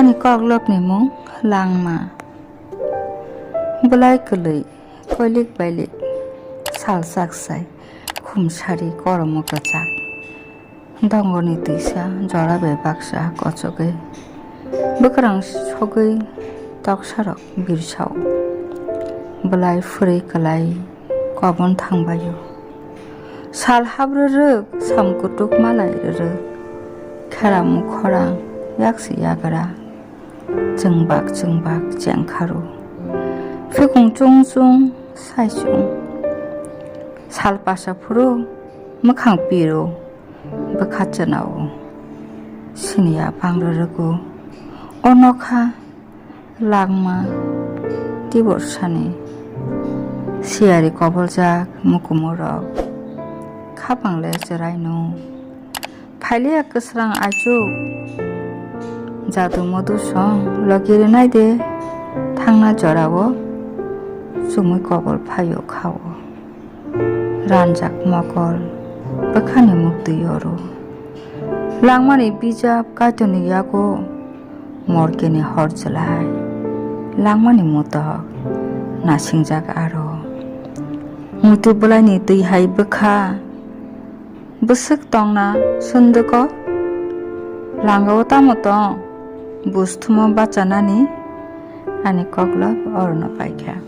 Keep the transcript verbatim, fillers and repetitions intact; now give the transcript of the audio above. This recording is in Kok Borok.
Ni koklopni mung Langma. Bwlai kwlwi, koilik bailik, sal chaksai, khumsari koromo kwchak. Dongoni twisa jora bai baksa kochogwi, bwkrang sogwi toksarok birsao. Bwlai phwrwi kwlai kobon thangbaio. Sal hap rwrwk, sam kutuk malai rwrwk. Khera mukhorang, yaksi yagra. Chwngbak chwngbak chengkharu. Phikung chung chung, sai chung. Sal pasa phuru, mwkhang piru. Bwkha chwnao. Siniya pang rwrwgo. O nokha Langma Tiborsani. Siyari koboljak mukumurok. Khapang le chwraino. Phailiya kwsrang aichuk. Jadu modu song logi rwnai de. Thangna jorao chumui kobol phaio khao. Ranjak mokol bwkhani muktwi oro. Langmani bijap Kaitorni yago morkeni hor chwlai. Langmani mutok nasingjak aro. Muitu bwlaini twi hai bwkha bwswk tongna sundwko. Langao tamo tong? Busthumo bachanani ani koklop orono paikha.